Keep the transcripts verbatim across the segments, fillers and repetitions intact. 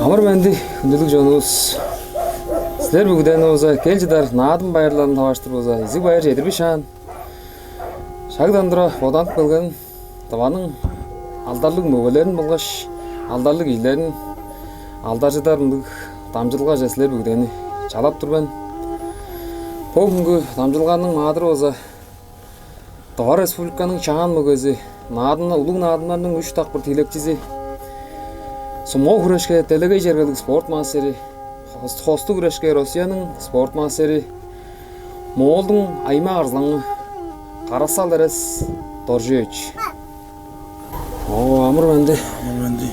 Омар-менди, хүндүлүг чонувус. Силер бүгүдени болза кел чыдар Наадым байырларын таваштыр болза изиг байыр чедирбишаан. Шагдан тура боданып келген Тываның алдарлыг мөгелерин болгаш алдарлыг кижилерин алдаржыдар мындыг дамчыдылгаже силер бүгүдени чалап тур мен. Бо хүнгү дамчыдылганың маадыры болза Тыва Республиканың чаан мөгези, наадымны улуг наадымнарның үш дакпыр тиилекчизи, сумо хүрешке делегей чергелиг спорт мастери, хос- хостуг хүрешке Россияның спорт мастери, Моолдуң аймак арзылаңы Карасал Эрес Доржуевич. О, амыр менди. Амыр менди.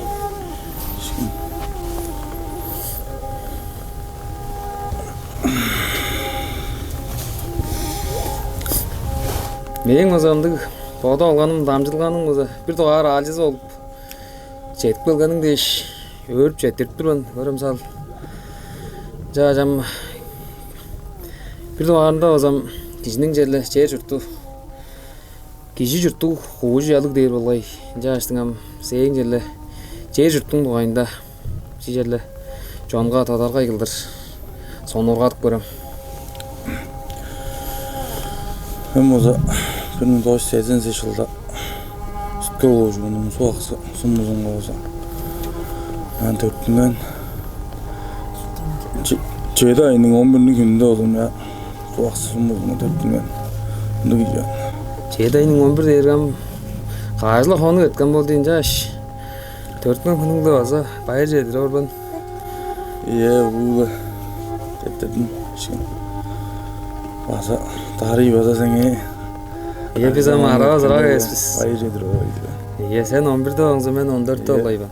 Мээң база ындыг бодап алганым, дамчыдылганың база бир дугаар аалчызы болуп чедип келгениң дээш, өөрүп четтирип тур мен, көрем сал. Чаа, чам бир дугаарында базам кижиниң черле чер чурту, кижи чурттуг хуужу чалыг дээр болгай. Ынчааштың ам сээң черле чер чурттуң дугайында чи черле чонга тодаргай кылдыр сонуургадып көрем. Мен болза бир муң тос чүс сезен чылда Сүт-Хөл кожууннуң Суг-Аксы сумузунга болза ан төрүттүнген. Че- чеди айның он бирниң хүнүнде болза мына Суг-Аксы сумузунга төрүттүнген. Ындыг ийин. Чеди айның он бир дээрге ам каажыла хонук эрткен болду, ынчааш төрүттүнген хүнүңге база байыр чедирип ор мен. Ийе, улуу-биле четтирдим, ишкин. База дарый база сеңээ. Ийе, бис ам арава-сырак эвес бис. Байыр чедирип ор ийди. Ийе, сен он бирде болзуңза, мен он дөртте Ийе. Болгай мен.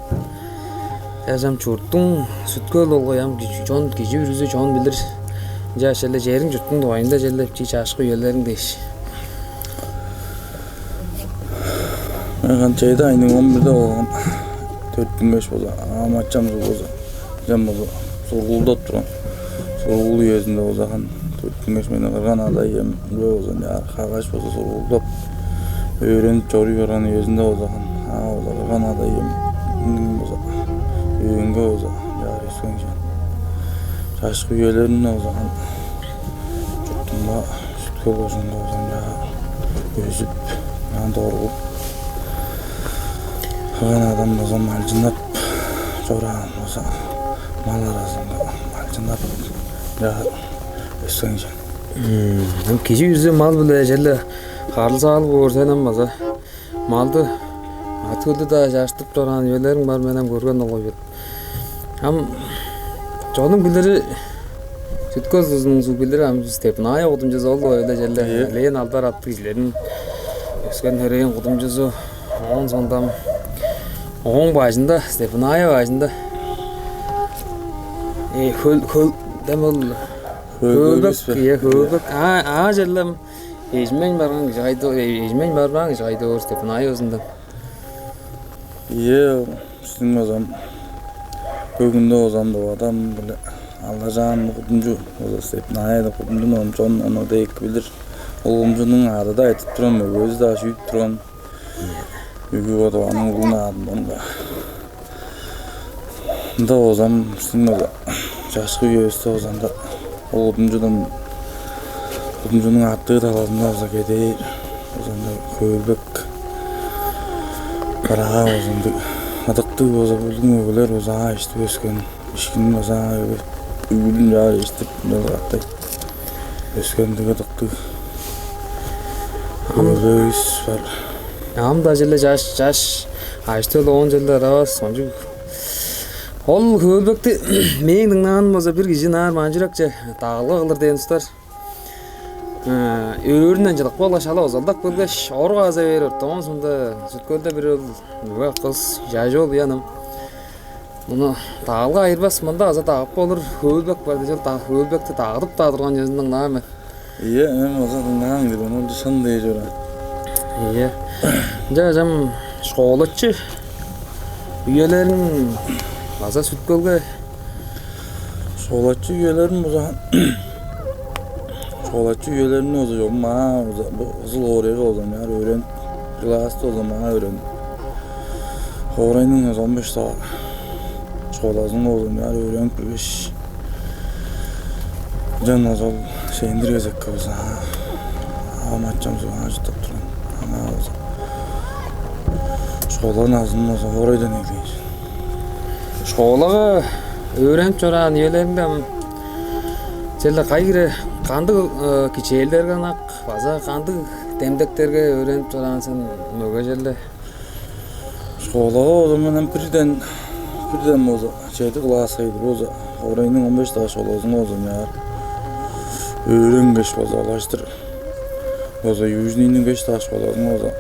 Чаа, чам чурттуң Сүт-Хөл болгай, ам кижи, чон, кижи бүрүзү чон билир. Ынчааш черле чериң чурттуң дугайында черле чи чашкы үелериң дээш. Мен хан чеди айның он бирде болган төрүттүнгеш болза, ам ачам болза, ачам болза сургуулдап турган. Сургуул үезинде болза хан төрүттүнгеш, мени кырган ада-ием болза, ынчаар хагаш болза сургуулдап, өөренип чоруй барган үезинде болза хан, а болза кырган ада-ием болза, өөнге болза, ынчаар өскен чон. Чашкы үелеринде болза хан чуртумга, Сүт-Хөл кожуунга болза ынчаар өзүп, ынчаар доргуп, кырган адам болза малчыннап чораан болза, мал аразынга малчыннап ынчаар өскен чон. Ам кижи бүрүзү мал-биле черле харылзаалыг боор, сен ам база малды, аът-хөлдү-даа чаштып чораан үелериң бар, мен ам көрген болгай мен. Ам чоннуң билири, Сүт-Хөл кожууннуң суг билири ам Степная кудумчузу ол-дур, эле черле Ийе. Элээн алдар аттыг кижилерниң өскен-төрээн кудумчузу. Оон соонда ам ооң бажында, Степная бажында, э, хөл, хөл, дем ол Хөө-, хөөбек, хөөбес бе? Ийе, хөөбек. А, а черле ам эжимейн барган кижи кайда, э, эжимейн барбаан кижи кайда боор, Степная кожуунда. Ийе, бистиң базам бөгүнде базам Тывада ам-биле алдаржаан кудумчу, база Степная деп кудумчуну ам чон ону дег билир. Ол кудумчунуң ады-даа айтып турган, мөгези-даа шүүп турган. Бүгү бо Тываның улуг наадымында. Ында болза ам, бистиң база чашкы үевисте болза ында ол кудумчудан, кудумчунуң аттыг талазында болза кедээр, болза ында хөөбек, ыраа болза ындыг ыдыктыг болза, улуг мөгелер болза аңаа иштип өскен, ишкинин болза аңаа өгүп, үглүн чаар иштип, ынчалдыр каттай өскен ындыг ыдыктыг. Ам хөөбевис бар. Ам-даа черле чаш, чаш, ажы-төл оон черле ыравас, кончуг. Ол хөөбекти мээң дыңнааным болза, бир кижи ынаар манчыракче дагылга кылыр дээн устар. Э, өөрүнден чыдып калгаш, шала озалдап келгеш, орук аза бээр орта. Оон соонда Сүт-Хөлде бир ол мөге кыс, чажы ол уяным. Муну дагылга айырбас, мында база дагып болур, хөөбек бар дижил, да-, хөөбекти дагыдып-даа турган чүвезин дыңнаан мен. Ийе, мен база дыңнаан кижи мен, ол шын дээш ора. Ийе. Ынча ам школачы үелериң база Сүт-Хөлге. Школачы үелерим база, школачы үелерим база чогум маа база бо Кызыл хоорайга база мынаар өөренип, класста база маа өөренип. Хоорайның база он беш дугаар, Школазын оозунчаар өөренип киргеш, ынчан база ол сендир кезекке база ам ачам суган чыттып турган. Аңаа база школаны азын база хоорайдан эгелээн. Школага өөренип чораан үелериңде ам черле кайы хире, кандыг, э, кичээлдерге ынак база кандыг демдектерге өөренип чораан сен мөге черле? Школага болза мен ам бирден, бирден болза чеди класска чедир болза, хоорайның он беш даш школазын болза ынчаар өөренгеш болза, алаштыр болза Южныйның беш даш школазын болза,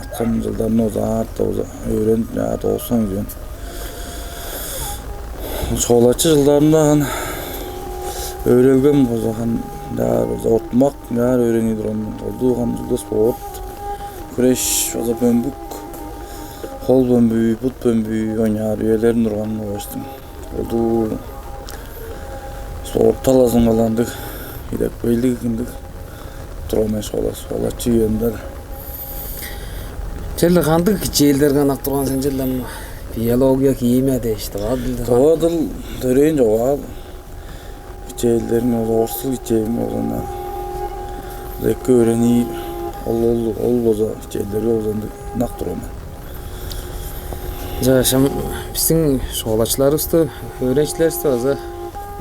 аткан чылдарны болза аарта болза өөренип ынчаар доозуп каан. Школачы чылдарымда хан өөрелгем болза хан ынчаар болза ортумак ынчаар өөренип турган, колдуу хан чылда спорт, хүреш база бөмбүк, хол бөмбүү, бут бөмбүү ойнаар үелерим турган болгаштың. Колдуу спорт талазын каламдыг, идепкейлиг ындыг турган мен школа, школачы үемде. Черле кандыг кичээлдерге ынак турган сен черле ам? Биология, химия дээш, тыва дыл. Тыва дыл төрээн чогаал. Кичээлдерим ол орус дыл кичээлим болза ынчаар эки өөренир, ол, ол, ол болза кичээлдерге болза ындыг ынак турган мен. За, шам бистиң школачыларывысты, өөреникчилеривисти база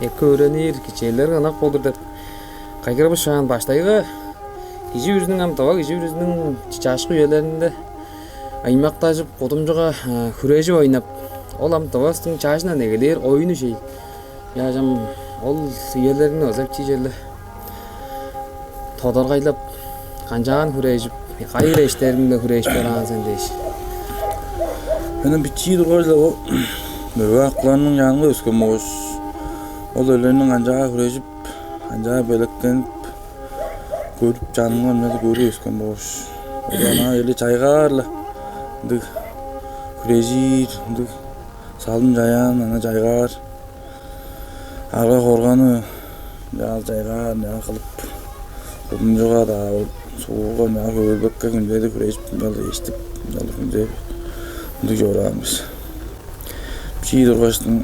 эки өөренир, кичээлдерге ынак болур деп кайгырбышаан, баштайгы кижи бүрүзүнүң, ам тыва кижи бүрүзүнүң чашкы үелеринде аймактажып, кудумчуга, э, хүрежип ойнап, ол ам тывавыстың чажындан эгелээр оюну чей. Ынчаш ам ол үелериңни база бичии черле тодаргайлап, канчаар хүрежип, кайы хире эштериң-биле хүрежип чораан сен дээш. Мен ам бичии тургаш-ла ол мөге акыларның чанынга өскен болгаш, ол эрлерниң канчаар хүрежип, канчаар белеткенип, көрүп, чанымга мынча көрүп өскен болгаш. Ол аңаа эле чайгаар-ла ындыг хүрежир, ындыг салым-чаяан аңаа чайгаар, арга-хорганы мынчаар чайгаар мынчаар кылып, кудумчуга-даа, ол суурга мынчаар хөвүрбекке хүнзедир хүрежип, мынчаар эштип, мынчаар хүнзедир ындыг чораан бис. Бичии тургаштың,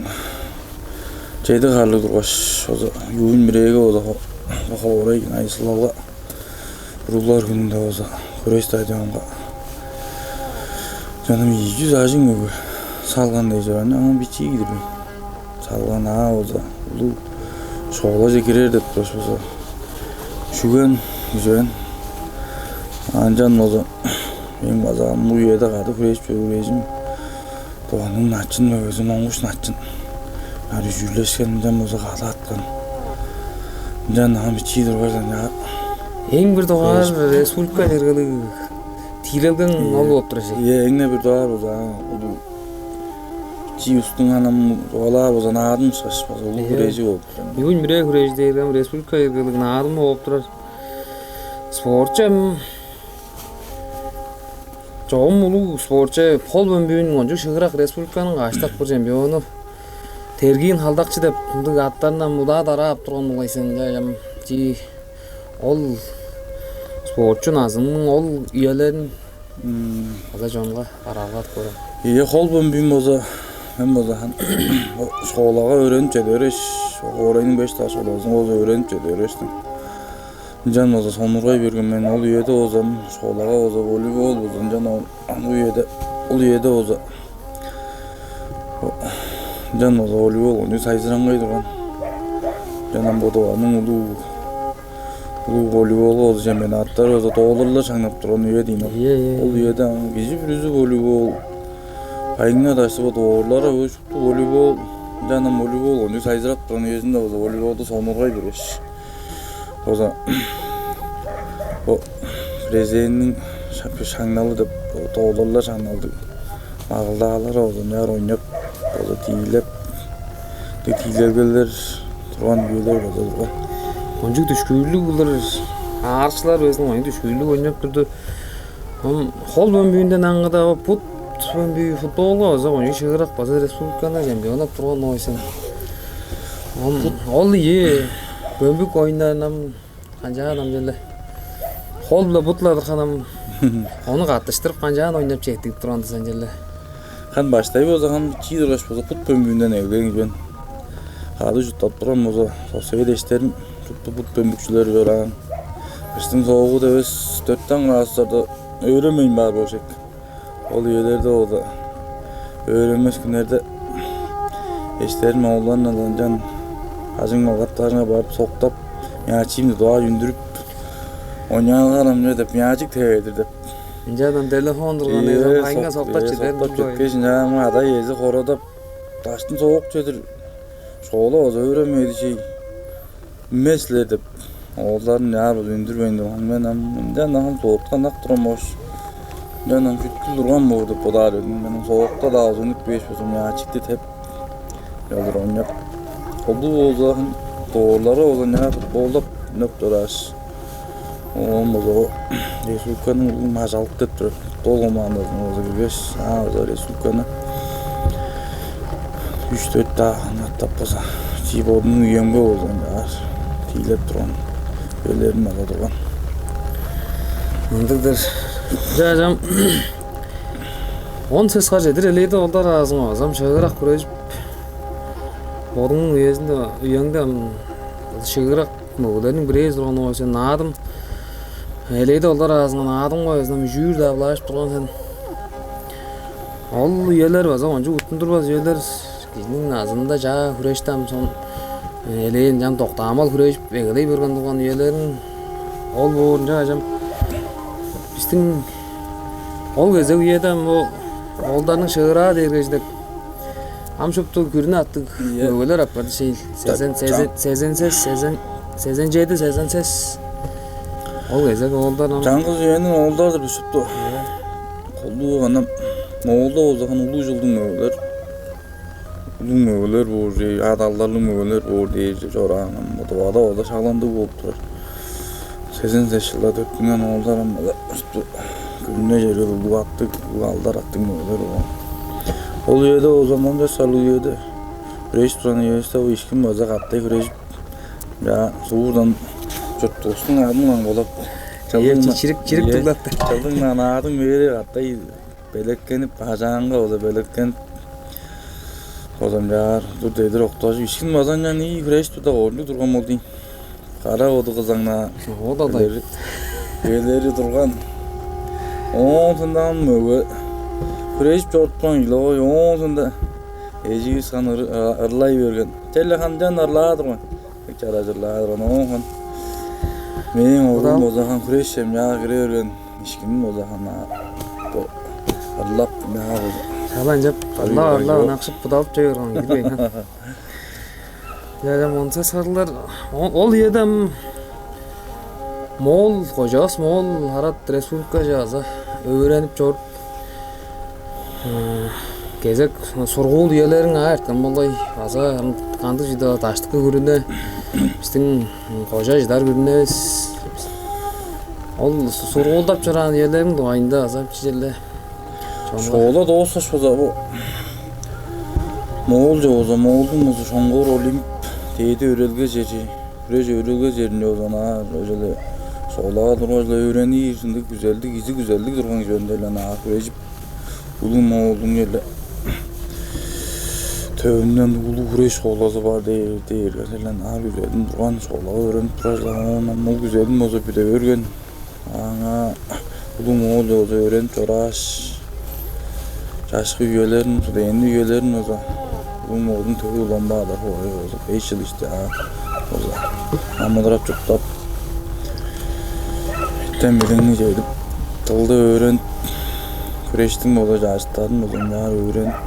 чеди харлыг тургаш, база июнь бирээге база хо-, хоорай айсылалга уруглар хүнүнде база хүреш стадионга чанам ийи чүс ажыг мөге салган дээш, аны аңаа бичии кидирбейн салган, аа, база улуг школаже кирер деп тургаш, база шүген, күзээн. Ынчан база мен база ам бо үеде кады хүрежип чоруур эжим Тываның начын мөгези Монгуш Начын. Ар үжүрлешкен, ынчан болза кадаткан. Ынчан ам бичии тургаш, ынча. Эң бир дугаар республика чергелиг тиилелгең ол болуп турар чүве. Ийе, эң-не бир дугаар болза, ам улуг бичии улустуң анам чугаалаар болза, наадым ышкаш база улуг хүрежи болуп турар. Бүгүн мирээ хүрежи дээрге ам республика чергелиг наадым болуп турар. Спортчу ам чогум улуг спортчу, хол бөмбүүн кончуг шыырак республиканың каш дакпыр чемпиону, Тергиин Халдакчы деп мындыг аттарны ам удаа-дараа ап турган болгай сен, ынча ам чи ол спортчу назынының ол үелерин база чонга бараалгадып көрем. Ийе, хол бөмбүүн болза, мен болза хан школага өөренип чеде бергеш, хоорайның беш даш школазынга болза өөренип чеде бергештиң. Ынчан база сонуургай берген мен. Ол үеде болза ам школага болза волейбол болза, ынчан ол, ам ол үеде, ол үеде болза, ынчан болза волейбол ону сайзыраңгай турган. Ынчан ам боду аның улуу, улуу волейболга болза чемпионаттар болза дооларлар шаңнап турган үе дийин ол. Ийе, ийе, ол ийе. Үеде ам кижи бүрүзү волейбол, кайыңга дашты бо доорлары өш волейбол, ынчан ам волейбол ону сайзырап турган үезинде болза волейболду сонуургай бергеш, болза бо президентиниң ша-, шаңналы деп, дооларлар шаңналдыг, магылдаалары болза ынчаар ойнап, болза тиилеп, тиилелгелер турган үелер болза турган. Кончуг дүшкүүрлүг кылдыр, аарыкчылар безин кончуг дүшкүүрлүг ойнап турду. Ам хол бөмбүүнден аңгыда бут бөмбүү футболга база кончуг шыырак, база республиканы чемпионнап турган оой сен. Ам ол ийи бөмбүк оюннарын ам канчаар ам черле хол-биле, бут-ла адырхан ам ону каттыштырып канчаар ойнап четтигип турган-дыр сен черле? Хан баштай болза, хан чии тургаш болза, бут бөмбүүнден эгелээн кижи мен. Кады чурттап турган болза, совсевет эштерим шупту бут бөмбүкчүлер чораан. Кыштың соогуда эвес, дөртен градустарда өөренмейн баар болчук. Ол үелерде болза, өөренмес хүннерде эштерим оолдарны ынчан ажың-малгаттарынга барып соктап, мячимни дугаар үндүрүп, ойнаарга ам чүве деп, мячик теведир деп. Ынчан телефон турган эвес, айыңга соктап чедер соктап кеткеш, ынчан ам ада-иези хорадап, даштын соок чедир школа база өөренмейди чей. Эмес-ле деп, оолдарын яар база үндүрбейн турган. Мен ам ынчан ам соотка ынак турган бош. Ынчан ам чүткүл турган боор деп бодаар эдим. Мен соокта-даа база үнүп кээш болза, мячикти теп, ылыр ойнап. Колдуу болза, доорлары болза, ынчаар футболдап, үнүп чорааш. Оон болза, республиканың улуг мажалык деп турар. Футбол командазынга болза киргеш, аңаа болза республиканы үш-дөрт-даа аттап болза, чии бодумнуң үемге болза, ынчаар тиилеп турган, үелерим база турган. Ындыг-дыр. Чаа, чам, он сес хар чедир элээди оолдар аразынга база ам шыырак хүрежип, бодуңнуң үезинде, үеңде ам шыырак мөгелерниң бирээзи турган, оон сен Наадым, элээди оолдар аразынга Наадымга безин ам үжүүр-даа былаажып турган сен. Ол үелер база кончуг уттундурбас үелер. Кижиниң назынында чаа хүрешти ам сон, э, элээн чам доктаамал хүрежип эгелей берген турган үелериң ол боорунча ажам. Бистиң ол кезек үеде ам бо оолдарның шыыраа дээргежидек ам шупту күрүне аттыг, ийе, мөгелер апарды шейл. Сезен, сезен, сезен сес, сезен, сезен чеди, сезен сес. Ол кезек оолдар ам. Чаңгыс үениң оолдары-дыр бис шупту. Ийе. Колдуу ам оолда болза хан улуг чылдың мөгелер. Улуг мөгелер боор, адалдарлыг мөгелер боор дээр чораан ам. Бодавада ода шагландыг болуп турар. Сезен сес чылда төттүнген оолдар ам база шупту күрүне черге улуг аттыг, улуг алдар аттыг мөгелер болган. Ол үеде болза, моон часкарлыг үеде, хүрежип турган үевисте, ол ишкин база каттай хүрежип, я, суурдан чурттуустуң адын-на болап, ийе, чылдың-на, чирик, чирик, ийе, дуглап. Чылдың-на Наадым бээри каттай белеткенип, бажаанга болза белеткенип, база ынчаар тур дедир октажып, ишкин база ынчан ийи хүрежип турда, оорунчуг турган болду ийин. Кара боду кызаңнаа. Ол-даа үелери, үелери турган. Оон соонда ам мөге хүрежип чорупкан ийин, ой, оон соонда эживис хан ыр-, а, ырлай берген. Черле хан ынчан ырлаар турган. Чара чырлаар турган. Оон хан мээң оглум болза хан хүреш чемчаага кире берген. Ишкиним болза хан бо ырлап, маа болза. Шала ынчап ырлап, ырлап, ынакшып, будалып чоруй берген, билбейн хан. Чаа, ам он сес харлар, о-, ол үеде ам Моол кожавыс, Моол Арат Республикаже база өөренип чоруп, э, кезек сургуул үелериң аар эрткен болгай, база ам кандыг чүве-даа даштыкы күрүне, бистиң кожа чыдар күрүневис. Ол сургуулдап чораан үелериң дугайында база чижээле. Школа дооскаш болза, бо Моолче болза, Моолдуң болза Шоңгур Олимп дээди өөредилге чери, хүреш өөредилге черинче болза, ынаар ужурлуг школага тургаш-ла өөрениир ындыг күзелдиг, изиг күзелдиг турган кижи мен, ынаар хүрежип, улуг Моолдуң черле төвүнден улуг хүреш школазы бар дээр, дээрге черле ынаар күзелдиг турган школага өөренип турар-ла, оон ам ол күзелин болза бүде берген. Аңаа улуг Моол чоозу өөренип чорааш, чашкы үелерин, студенниг үелерин болза, улуг Моолдуң төвү Улан-Баатар хоорай болза, беш чыл ишти, аа, болза, амыдырап-чурттап, эртем-билигни чедип, дылды өөренип, хүрештиң болза чажыттарын болза ынчаар өөренип,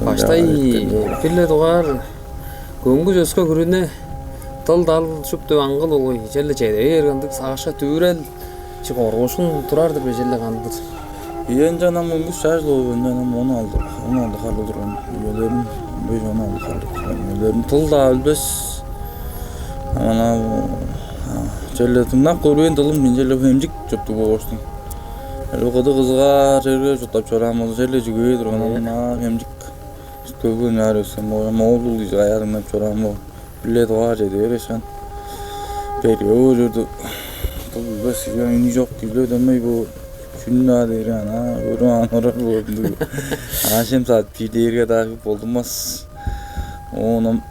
баштай ынчаар эрткен. Бир-ле дугаар көңгүс өске күрүне, дыл-дал шупту аңгы болгай, черле чеде бээр ындыг сагышка дүвүрел, чиик коргуушкун турар-дыр бе, черле кандыг-дыр? Ийе, ынчан ам көңгүс чаш-ла болгай, ынчан ам он алды, он алды харлыг турган үелерим, он беш, он алды харлыг турган үелерим, дыл-даа билбес. Ам ана, а, черле дыңнап көрбээн дылым, мен черле хемчик чурттуг болгаштың. Черле кыдыг кызыгаар черге чурттап чораан болза, черле чүгөө турган, ам ынаар хемчик. Көглүн аар өскен болгай, Моолдуг кижи каяа дыңнап чораан боор. Бир-ле дугаар чеде бергеш, хан берге боор чорду. Дыл билбес кижи, үнү чок кижи-ле дөмей боор. Чүнү-даа дээрге ана көрүп аңарар болдум. Аан, шем саат бир дээрге-даа болдунмас. Оон ам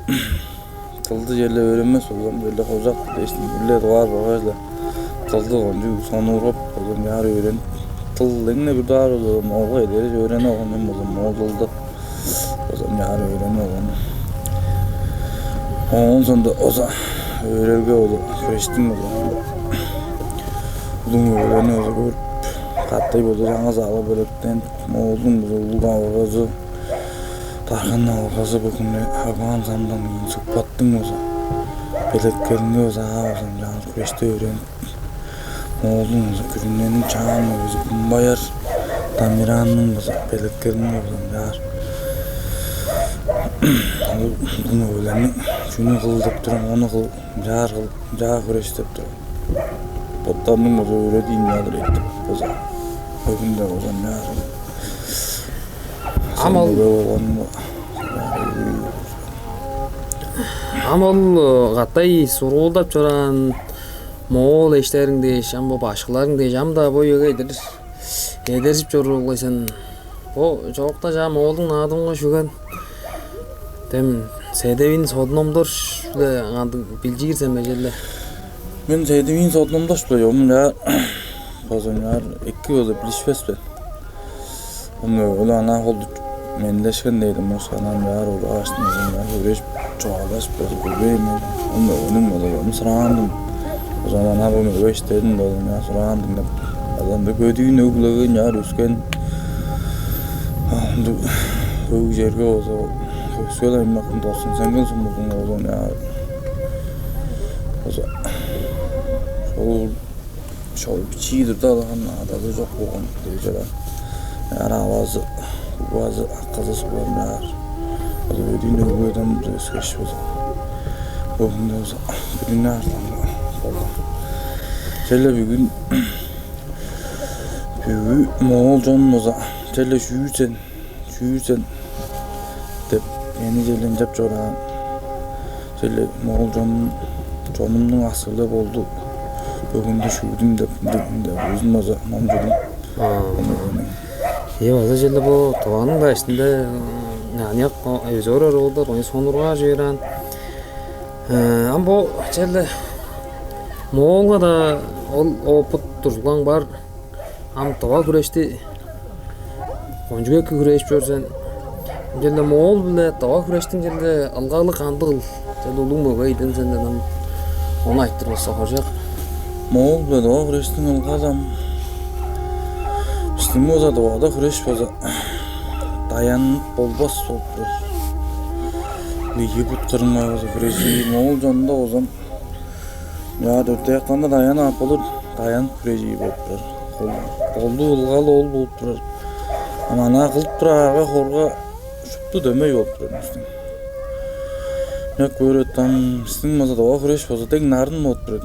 тылды черле өөренмес болзам, черле хожак дээштиң, бир-ле дугаар болгаш-ла тылды кончуг сонуургап болзам, чаар өөренип, тыл эң-не бир дугаар болза, моолга эдериш өөренип алган мен болзам, моол тылды болзам, чаар өөренип алган. Оон соонда болза, өөрелге болза, хүрештиң болза, улуг мөгелерни болза көрүп, катай болза, чаңгыс аалга бөлектенип, моолдуң болза улуг авыргазы, дарган авыргазы, бөгүнде Агбаан Самдан кийин Сукпаттың болза белеткелинге болза, аа, болза, чаңгыс хүрешти өөренип, моолдуң болза күрүнениң чаан мөгези Кумбаяр Дамиранның болза белеткелинге болза, чаар улуг мөгелерниң чүнү кыл деп турам, ону кыл, чаар кыл, чаа хүреш деп тур. Боттарының болза өөредиин чаалыр эттип болза, бөгүнде болза, чаар. Ам ол Ам ол, э, катай сургуулдап чораан моол эштериң дээш, ам бо башкыларың дээш, ам-даа бо үеге эдер эдержип чоруур болгай сен. Бо чоокта чаа моолдуң наадымынга шүүген дем седевин содномдош-биле кандыг билчиир сен бе, черле? Мен седевин содномдош-биле чогум чаа база ынчаар эки база билишпес мен. Ону ол ана холду менлешкен дээдим, ошкан ам чаар ураашты ынчаар хүреш чугаалаш база билбейн мен. Ону өнүң база ону сураандым. Озан ана бо мөге иштедим база ынчаар сураандым деп. Азанды көдүүн өг-бүлеге ынчаар өскен. Ындыг өг черге болза, өскен аймактың Досун Сеңгел сумузунга болза ынчаар. Болза шол шол бичии турда алган адазы чок болган дээш ара. Ара авазы, угазы, акызы суглар ынчаар. Болза көдүүн өг-бүледен өскеш болза, бөгүнде болза бүдүн аартан болган. Черле бүгүн бүгү моол чон болза черле шүүр сен, шүүр сен деп мени черле ынчап чораан. Черле моол чон, чонумнуң аксы-биле болду. Бөгүнде шүүрдүм деп, ынча, ынча өзүн база номчудум. Аа. Ону, ону. Ийе, база черле бо Тываның-даа иштинде, м, аныяк, о, өзү орар оолдар, ону сонургаар чүве-дир аан. Э, ам бо черле моолга-даа ол опыт, дурзулгаң бар. Ам тыва хүрешти кончуг эки хүрежип чор сен. Черле моол биле тыва хүрештиң черле ылгалы кандыгыл? Черле улуг мөге ийден сенден ам ону айтыр болза, хоржок. Моол биле тыва хүрештиң ылгалы ам бистиң болза, Тывада хүреш болза, даянып болбас болуп турар. Ийи бут кырынга болза хүрежир, моол чонунда болза, я, дөртээкканда даянып ап болур, даянып хүрежир болуп турар. Кол-, колдуу ылгалы ол болуп турар. Ам ана кылып турар арга-хорга шупту дөмей болуп турар бистиң. Ынчап көөрге, ам бистиң болза, тыва хүреш болза, дег нарын болуп турар.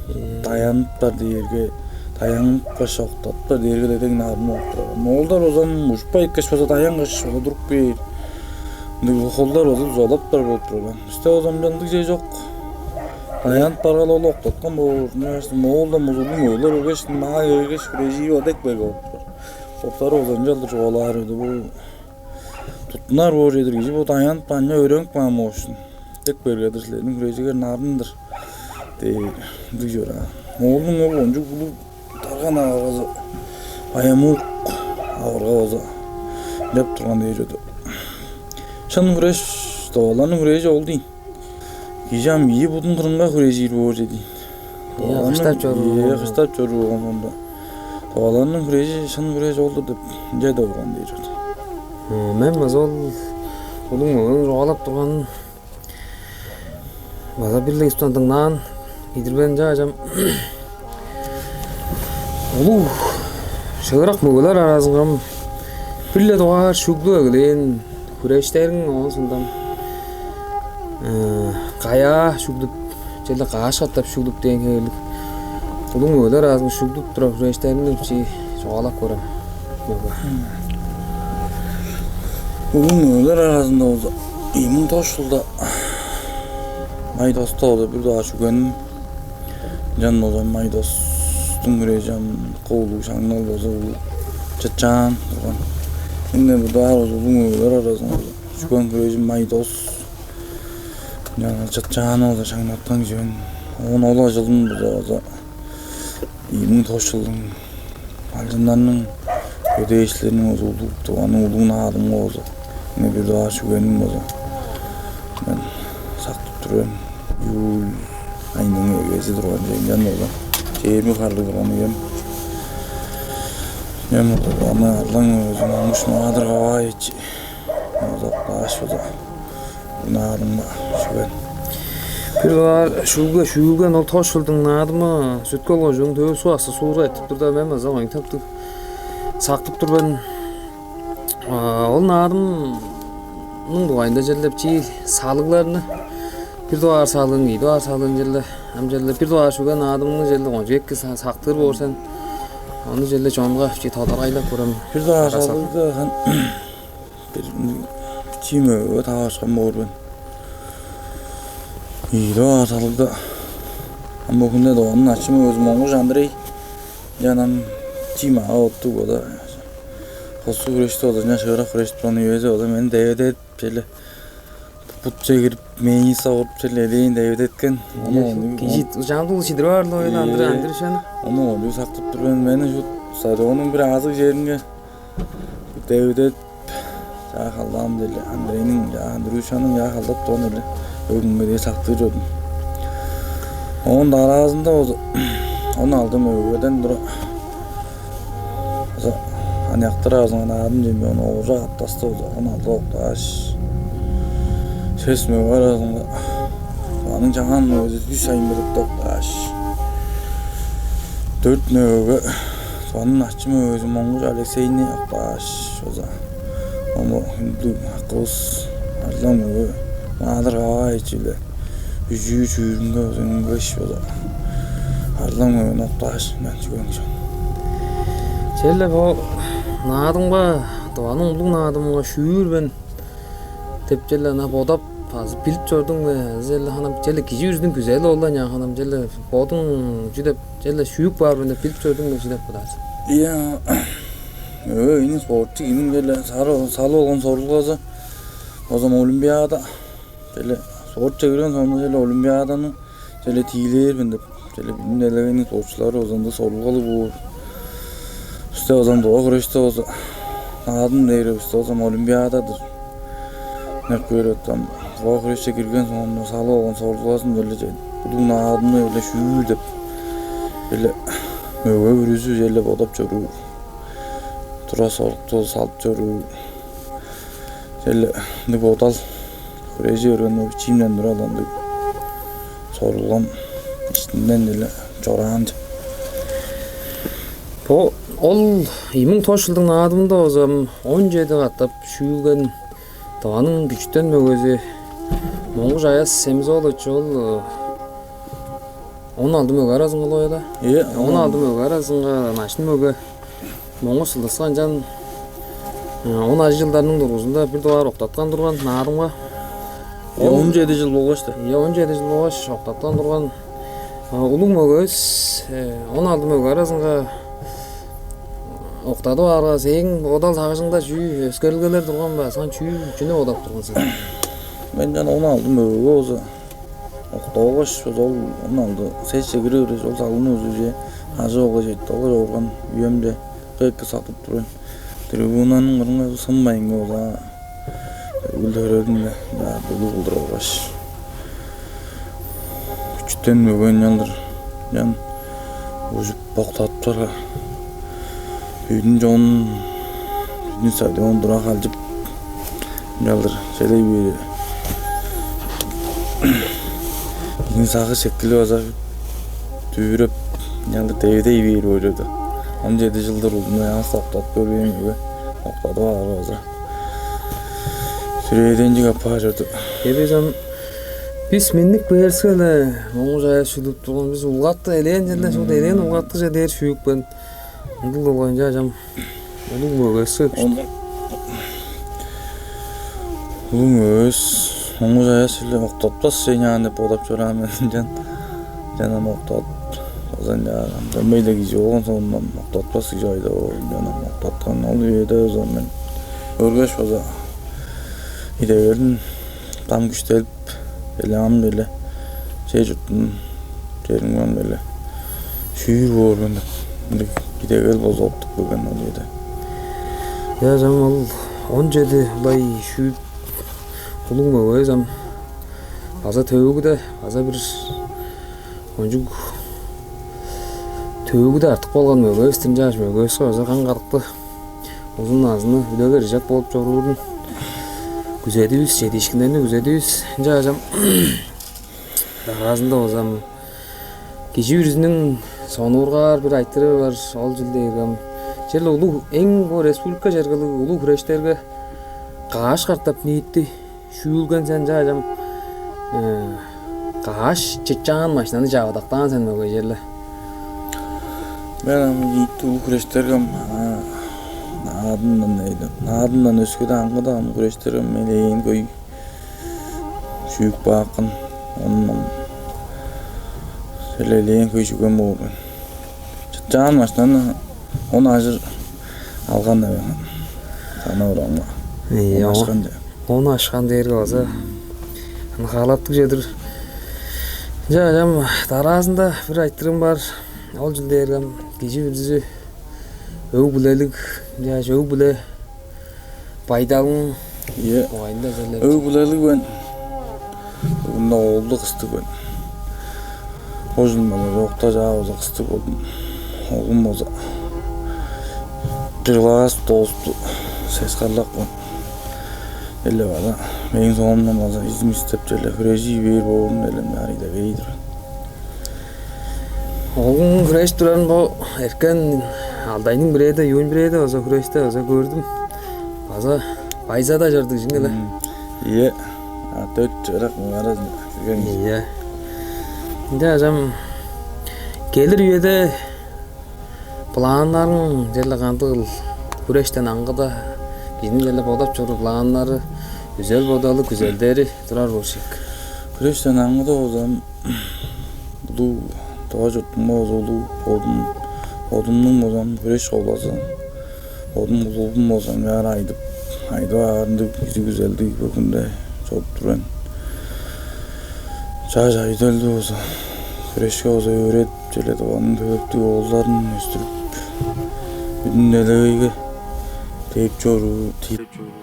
Ээ. Даянып бар дээрге, даянып каш октап бар дээрге-ле дег нарын болуп турар. Моолдар болза, ам ужуппай эккеш болза, даянгаш, одуруп кээр. Ындыг холдар болза, дузалап бар болуп турар. Бисте болза, ам ындыг чүве чок. Даянып барган ол октаткан боор. Ынчангаш моолдан бузулуң ойлар өгеш, маа кергеш, хүрежири ол дег берге болуп турар. Боттары болза, ынчалдыр чугаалаар эди. Бо туттунар боор чедир кижи бо даянып каан, өөренип каан болуушкун. Дег берге-дир, силерниң хүрежиңер нарын-дыр дээр, ындыг чораан. Моолдуң ол кончуг улуг дарган авыргазы, баямуук авырга болза, деп турган дээр чүве-дир. Шын хүреш, тываларның хүрежи ол дийин. Кижи ам ийи будун кырынга хүрежир боор чүве дийин. Ийе, кыштап чоруур. Ийе, болган. Кыштап чоруур болган соонда. Тываларның хүрежи, шын хүреш ол-дур деп, ынча деп орган дээр чүве-дир. О, мен база ол улуг мөгениң чугаалап турганын база бир-ле устан дыңнаан, идирбейн чаажам. Улуг шыырак мөгелер аразынга бир-ле дугаар шүглүп эгелээн хүрештериң, оон соонда, э, каяа шүглүп, черле каш катап шүглүп дээн хевирлиг. Улуг мөгелер аразынга шүглүп турар хүрештериңни бичии чугаалап көрем. Мөге. Улуг мөгелер аразында болза, ийи муң тос чылда май тоста болза, бир дугаар шүгеним. Ынчан болза, май тос, Тостуң хүрежи ам улуг шаңнал болза, улуг чачаан турган. Эң-не бир дугаар болза улуг мөгелер аразынга чүген хүрежи Майдос. Ынчан чачаан болза шаңнаткан чүвен. Оон ол ажылын база, база ийи муң тос чылдың алчыннарның, көдээшилерниң болза улуг, Тываның улуг наадымынга болза, эң-не бир дугаар чүгеним болза, мен сактып тур мен. Июль айның эгези турган, чемчен болза, чээрби харлыг турган үем. Мен болза аны алдан өзүм аңгыш маадыр каваа эчи. Озак баш болза, наадымга шүген. Бир баар шүүге шүүлген ол тос чылдың наадымы Сүт-Хөл кожууннуң Төвүр-Суг аксы суурга эртип турда, мен база оюнтаптыг сактып тур мен. А, ол наадымның дугайында черле бичии салыгларны, бир дугаар салыын, ийи дугаар салыын черле, ам черле бир дугаар шүген наадымны черле кончуг эки са-, сактыр боор сен. Ону черле чонга бичии тодаргайлап көрем. Бир дугаар салыгда хан бир чиме тавашкан боор мен. Ийи дугаар салыгда ам бо хүнде Тываның начын мөгези Монгуш Андрей. Ынчан ам чиме ага оттуг бода. Хостуг хүрешти болза, ынчан шыырак хүрешти турган үези болза, мени деведедип, черле бутче кирип, мээни согуруп, черле элээн деведеткен. Ону, ону, кижи чамдык чидирип аар-ла, оюн андыр, андыр шаны. Ону ону сактып тур мен. Мени шут стадионнуң бир азыг черинге деведедип, чаа халдаам деле, Андрейниң, чаа, Андрюшаның чаа халдап турган эле өгүңге дээш сактыр чордум. Оон дараазында болза, он алды мөгеден тура база аныяктар аразынга наадым чемпиону, оон Ооржак Аптасты болза, он алды октааш, сес мөге аразынга Тываның чаңган мөгези Дүш Айымбетовту октааш, дөрт мөгеге Тываның начын мөгези Монгуш Алексейни октааш болза, ону хүндүлүг акывыс Арлан мөге Маадыр Каваа эчи-биле үжүү чүүрүнге узунгаш болза, Арлан мөгени октааш, мен чүгең чон. Черле бо наадымга, Тываның улуг наадымынга шүүр мен деп черле ана бодап, азы билип чордуң бе? Азы черле ханам, черле кижи бүрүзүнүң күзели ол-ла, ынчан ханам, черле бодуң чүү деп, черле шүүп каар мен деп билип чордуң бе, чүү деп бодаар сен? Ийе, өө, ийин спортчу кижиниң черле сары, салып алган сорулгазы, озам Олимпиада, черле спортче кирген соонда черле Олимпиаданың черле тиилээр мен деп, черле билим делегейниң спортчулары озамда сорулгалыг боор. Бисте озам тыва хүреште болза, наадым дээри бисте озам Олимпиада-дыр. Нек көөр оттан, тыва хүрешче кирген соонда салып алган сорулгазын черле че-, улуг наадымны черле шүүр деп, черле мөге бүрүзү черле бодап чоруур. Тура сорукту салып чоруур. Черле ындыг бодал хүрежи берген ол бичиимден турар, ындыг сорулгам иштинден эле чораан чык. Бо ол ийи муң тос чылдың наадымында болза, он чеди катап шүүлген Тываның күчүтен мөгези Монгуш Аяс Семис-оолович, ол, э, он алды мөге аразынга ол, оя-ла? Ийе, он алды мөге аразынга начын мөге Монгуш Сылдысхан чан, э, он ажыг чылдарның дургузунда бир дугаар октаткан турган наадымга. Ийе, ол он чеди чыл болгаш-тыр. Ийе, он чеди чыл болгаш октаткан турган, э, улуг мөгевис, э, он алды мөге аразынга октадып аарга, сээң бодал-сагыжыңда чүү, өскерилгелер турган бе? Сен чүү, чүнү бодап турган сен? Мен чан он алды мөгеге болза, октап алгаш, ол он алды сесче кире бергеш, ол салыгны өзүнче ажып алгаш, эттип алгаш орган үемче кыйкы сактып тур мен. Трибунаның кырынга сынмайн болза, өлүрерин-не, я, дулуг кылдыр алгаш, күчүтен мөге ынчалдыр, ынчан ужуп боктадыптарга, бүдүн чон, бүдүн стадион тура халчып, ынчалдыр чедей бээр. Бистиң сагыш-сеткили база дүвүреп, ынчалдыр девидей бээр болчук-даа. Он чеди чылдыр улуну янзы октадып көрбээн мөге октадып аар база. Сүрээденчиг апаар чорду. Эбезем, бис миннип кээриске-ле, Моңгуш Аяс шүдүп турган, бис улгатты, элээн черле шуут, элээн улгаттыже дээр шүүпкен. Ындыг болган чаажам улуг мөгеси. Он-, улуг мөгес, Моңгуш Аяс-биле октатпас сен аан деп бодап чораан мен, ынчан. Ынчан ам октадып, Ынчан ам дөмей-ле кижи болган соондан, октатпас кижи кайда боор, ынчан ам октаткан. Ол үеде база мен көргеш, база идегелим кам күштелип, эле ам эле чер-чуртум, черим ам эле шүүр боор мен деп, мындыг идегел база октап келген ол үеде. Ынчан ам ол он чеди улай шүүп, улуг мөгевис ам база төөгүде, база бир кончуг төөгүде артып калган мөгевис-тир. Ынчангаш мөгевиске база каң-кадыкты, узун-назынны, үлегер-ижек болуп чоруурун күзедивис, чедиишкиннерни күзедивис. Ынчангаш ам аразында болза ам кижи бүрүзүнүң сонуургаар бир айтырыы бар, ол чүл дээрге ам черле улуг, эң бо республика чергелиг улуг хүрештерге каш катап ниити шүүлген сен, чаа чам, э, каш чычаан машинаны чавыдактаан сен мөге черле? Мен ам ийи улуг хүрештерге ам, а, Наадымдан эйдим. Наадымдан өске-даа аңгыда ам хүрештерге ам мен ээн хөй шүүп каапкан. Ону ам элээн хөй шүүген боор мен. Чычаан машинаны он ажыр алган эвең. Санап ораңма. Ийе, он ашкан де. Он ашкан дээрге база ынхаалаттыг чедир. Ынча ам дараазында бир айтырыым бар. Ол чүл дээрге ам кижи бүрүзү өг-бүлелиг, ынча өг-бүле байдалың. Ийе. Оойунда эзерлеп. Өг-бүлелиг мен. Бүгүнде оолду кыстыг мен. Бо чылын база чоокта чаа база кыстыг болдум. Оглум база бир класс доосту, сес харлак мен. Эле база мээң соомдан база изим истеп, черле хүрежи бээр боорун элем аар идегей-дир. Оглуң хүреш турарын бо эрткен алды айның бирээде, июнь бирээде база хүреште база көрдүм. База байзада чордуг чиң эле. М, ийе. А, дөрт чырак муңарас кирген. Ийе. Ынча ам келир үеде планнарың черле кандыгыл? Хүрештен аңгыда кижиниң черле бодап чоруур планнары, үзел-бодалы, күзелдери турар болчук. Хүрештен аңгыда болза ам улуг, тыва чуртумга болза улуг, бодум, бодумнуң болза ам хүреш школазы, бодум клубум болза ам чаар айдып, айдып аар ындыг кижи күзелдиг бөгүнде чоруп тур мен. Чаш ажы-төлдү болза хүрешке болза өөредип, черле Тываның төлептиг оолдарын өстүрүп, бүдүн делегейге тээп чоруур, тиилеп чоруур.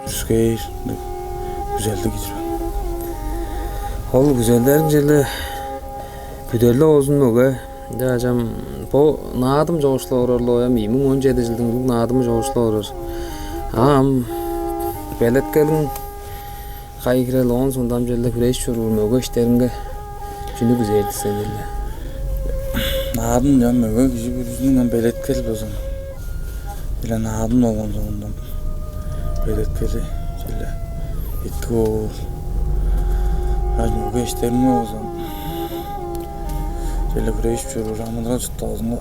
Дүрүскээр, күзелдиг кижи мен. Ол күзелдериң черле бүдерлеп болзун, мөге. Ынча ам бо Наадым чоокшулап орар-ла, ам ийи муң он чеди чылдың улуг Наадымы чоокшулап орар. Ам белеткелиң кайы хирел, оон соонда ам черле хүрежип чоруур мөге иштериңге чүнү күзээр-дир сен черле? Наадым ам мөге кижи бүрүзүнүң ам белеткел болзун. Черле Наадым болган соонда ам белеткели черле эки боор. Ам мөге иштериңге болзун, черле хүрежип чоруур амыдырал-чуртталгазынга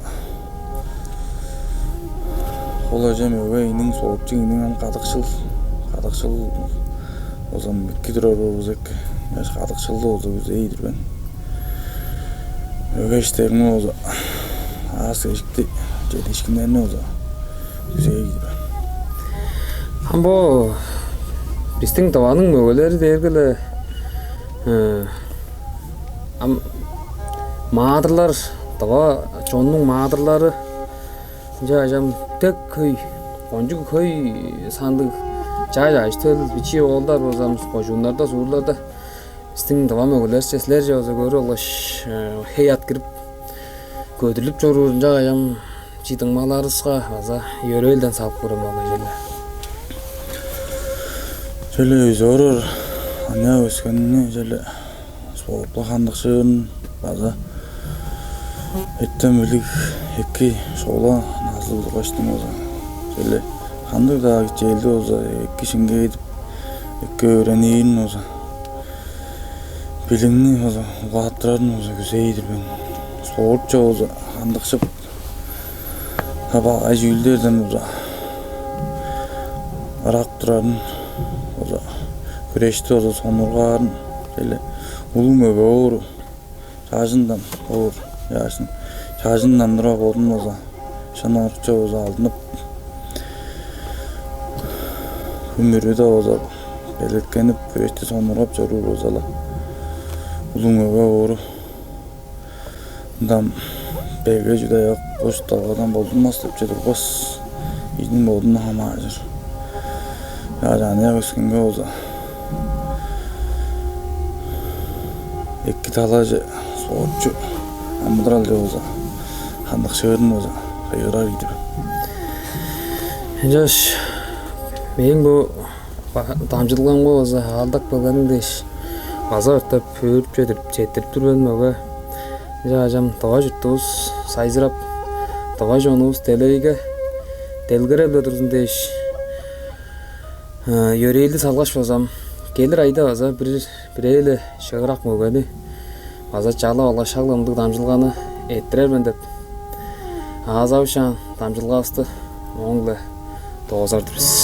ол эжем өгей ийиниң, соотчуг ийиниң ам кадыкшыл, кадыкшыл болза эки турар болза эки. Ынчаш кадыкшылды болза күзээр-дир мен. Өгей иштериңни болза, аас-кежикти, чедиишкиннерни болза күзээр-дир мен. Ам бо бистиң Тываның мөгелери дээрге-ле, э, ам маадырлар, тыва чоннуң маадырлары, ынча ам дыка хөй, кончуг хөй сандыг чаш ажы-төл, бичии оолдар болза ам кожууннарда, суурларда бистиң тыва мөгелеривисче, силерже болза көрүп алгаш, э, хей-аът кирип, көдүрлүп чоруур, ынча ам чидиңмаларывыска база йөрээлден салып көрем, мөге черле. Черле өзүп орар аныяк-өскенни черле спортка хандыкшыырын база эртем-билиг, эки школа назылыг тургаштың болза, черле кандыг-даа кичээлди болза эки шиңгээдип, эки өөрениирин болза, билигни болза улгаттырарын болза күзээр-дир мен. Спортче болза хандыкшып, а, багай чүүлдерден болза ырак турарын болза Хүрешти база сонургаарын, черле улуг мөге боор, чажындан боор, яшын, чажындан тура бодун база шын орукче база алдынып, өмүрү-даа база белеткенип, хүрешти сонургап чоруур болза-ла, улуг мөге боору. Ындан беге чүдеяк бош далгадан болдунмас деп чедирбес. Ийниң бодундан хамааржыр. Яажааныя өскенге болза, эки талаже соочу амыдыралче болза, хандыкшыырын болза, кыйгырар ийди. Ынчаш мээң бу дамчылгамга база аалдап келгениң дээш, база өртеп өөрүп чедирип, четтирип тур мен мөге. Ынча ажам дова чуртувус сайзырап, дова чонувус делегейге делгереп-ле турзун дээш, йөрээлди салгаш болзам, келир айда база бир бирээ-ле шыырак мөгени база чалып алгаш, шак-ла ындыг дамчылганы эрттирер мен деп аазавышаан дамчылгавысты мооң-биле доозар-дыр бис.